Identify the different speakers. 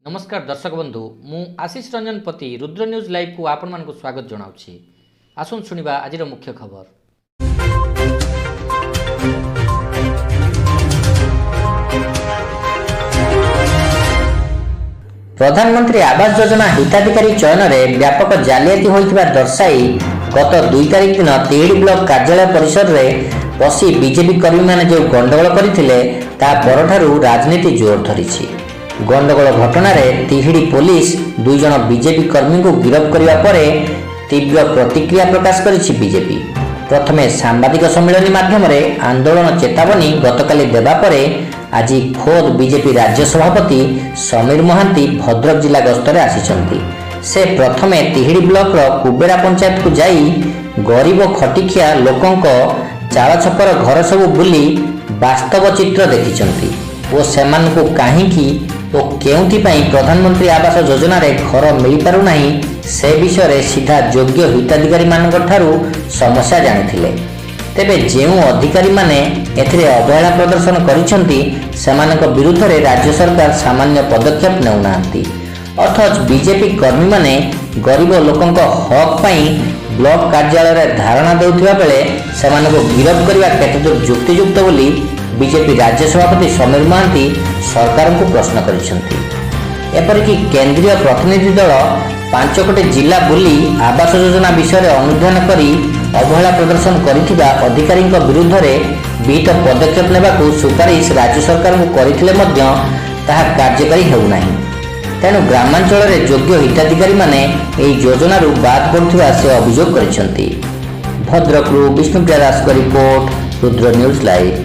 Speaker 1: ନମସ୍କାର ଦର୍ଶକ ବନ୍ଧୁ, ମୁଁ ଆଶିଷ ରଞ୍ଜନ ପତି ରୁଦ୍ର ନ୍ୟୁଜ୍ ଲାଇଭ୍କୁ ଆପଣମାନଙ୍କୁ ସ୍ୱାଗତ ଜଣାଉଛି। ଆସନ୍ତୁ ଶୁଣିବା ଆଜିର ମୁଖ୍ୟ ଖବର। ପ୍ରଧାନମନ୍ତ୍ରୀ ଆବାସ ଯୋଜନା ହିତାଧିକାରୀ ଚୟନରେ ବ୍ୟାପକ ଜାଲିଆତି ହୋଇଥିବା ଦର୍ଶାଇ ଗତ 2 ତାରିଖ ଦିନ ତିହିଡ଼ି ବ୍ଲକ କାର୍ଯ୍ୟାଳୟ ପରିସରରେ ପଶି ବିଜେପି କର୍ମୀମାନେ ଯେଉଁ ଗଣ୍ଡଗୋଳ କରିଥିଲେ, ତା ପରଠାରୁ ରାଜନୀତି ଜୋର ଧରିଛି। ଗଣ୍ଡଗୋଳ ଘଟଣାରେ ତିହିଡ଼ି ପୋଲିସ 2 ଜଣ ବିଜେପି କର୍ମୀଙ୍କୁ ଗିରଫ କରିବା ପରେ ତୀବ୍ର ପ୍ରତିକ୍ରିୟା ପ୍ରକାଶ କରିଛି ବିଜେପି। ପ୍ରଥମେ ସାମ୍ବାଦିକ ସମ୍ମିଳନୀ ମାଧ୍ୟମରେ ଆନ୍ଦୋଳନ ଚେତାବନୀ ଗତକାଲି ଦେବା ପରେ ଆଜି ଖୋଦ୍ ବିଜେପି ରାଜ୍ୟ ସଭାପତି ସମୀର ମହାନ୍ତି ଭଦ୍ରକ ଜିଲ୍ଲା ଗସ୍ତରେ ଆସିଛନ୍ତି। ସେ ପ୍ରଥମେ ତିହିଡ଼ି ବ୍ଲକର କୁବେରା ପଞ୍ଚାୟତକୁ ଯାଇ ଗରିବ ଖଟିଖିଆ ଲୋକଙ୍କ ଚାଳ ଛପର ଘର ସବୁ ବୁଲି ବାସ୍ତବ ଚିତ୍ର ଦେଖିଛନ୍ତି ଓ ସେମାନଙ୍କୁ କାହିଁକି ଓ କେଉଁଥିପାଇଁ ପ୍ରଧାନମନ୍ତ୍ରୀ ଆବାସ ଯୋଜନାରେ ଘର ମିଳିପାରୁନାହିଁ, ସେ ବିଷୟରେ ସିଧା ଯୋଗ୍ୟ ହିତାଧିକାରୀମାନଙ୍କ ଠାରୁ ସମସ୍ୟା ଜାଣିଥିଲେ। ତେବେ ଯେଉଁ ଅଧିକାରୀମାନେ ଏଥିରେ ଅବହେଳା ପ୍ରଦର୍ଶନ କରିଛନ୍ତି, ସେମାନଙ୍କ ବିରୁଦ୍ଧରେ ରାଜ୍ୟ ସରକାର ସାମାନ୍ୟ ପଦକ୍ଷେପ ନେଉନାହାନ୍ତି। ଅଥଚ ବିଜେପି କର୍ମୀମାନେ ଗରିବ ଲୋକଙ୍କ ହକ୍ ପାଇଁ ବ୍ଲକ କାର୍ଯ୍ୟାଳୟରେ ଧାରଣା ଦେଉଥିବା ବେଳେ ସେମାନଙ୍କୁ ଗିରଫ କରିବା କେତେଦୂର ଯୁକ୍ତିଯୁକ୍ତ ବୋଲି ବିଜେପି ରାଜ୍ୟ ସଭାପତି ସମୀର ମହାନ୍ତି ସରକାରଙ୍କୁ ପ୍ରଶ୍ନ କରିଛନ୍ତି। ଏପରିକି କେନ୍ଦ୍ରୀୟ ପ୍ରତିନିଧି ଦଳ 5ଗୋଟି ଜିଲ୍ଲା ବୁଲି ଆବାସ ଯୋଜନା ବିଷୟରେ ଅନୁଧ୍ୟାନ କରି ଅବହେଳା ପ୍ରଦର୍ଶନ କରିଥିବା ଅଧିକାରୀଙ୍କ ବିରୁଦ୍ଧରେ ବିହିତ ପଦକ୍ଷେପ ନେବାକୁ ସୁପାରିଶ ରାଜ୍ୟ ସରକାରଙ୍କୁ କରିଥିଲେ ମଧ୍ୟ ତାହା କାର୍ଯ୍ୟକାରୀ ହେଉନାହିଁ। ତେଣୁ ଗ୍ରାମାଞ୍ଚଳରେ ଯୋଗ୍ୟ ହିତାଧିକାରୀମାନେ ଏହି ଯୋଜନାରୁ ବାଦ୍ ପଡୁଥିବା ସେ ଅଭିଯୋଗ କରିଛନ୍ତି। ଭଦ୍ରକରୁ ବିଷ୍ଣୁପ୍ରିୟା ଦାସଙ୍କ ରିପୋର୍ଟ, ରୁଦ୍ର ନ୍ୟୁଜ୍ ଲାଇଭ୍।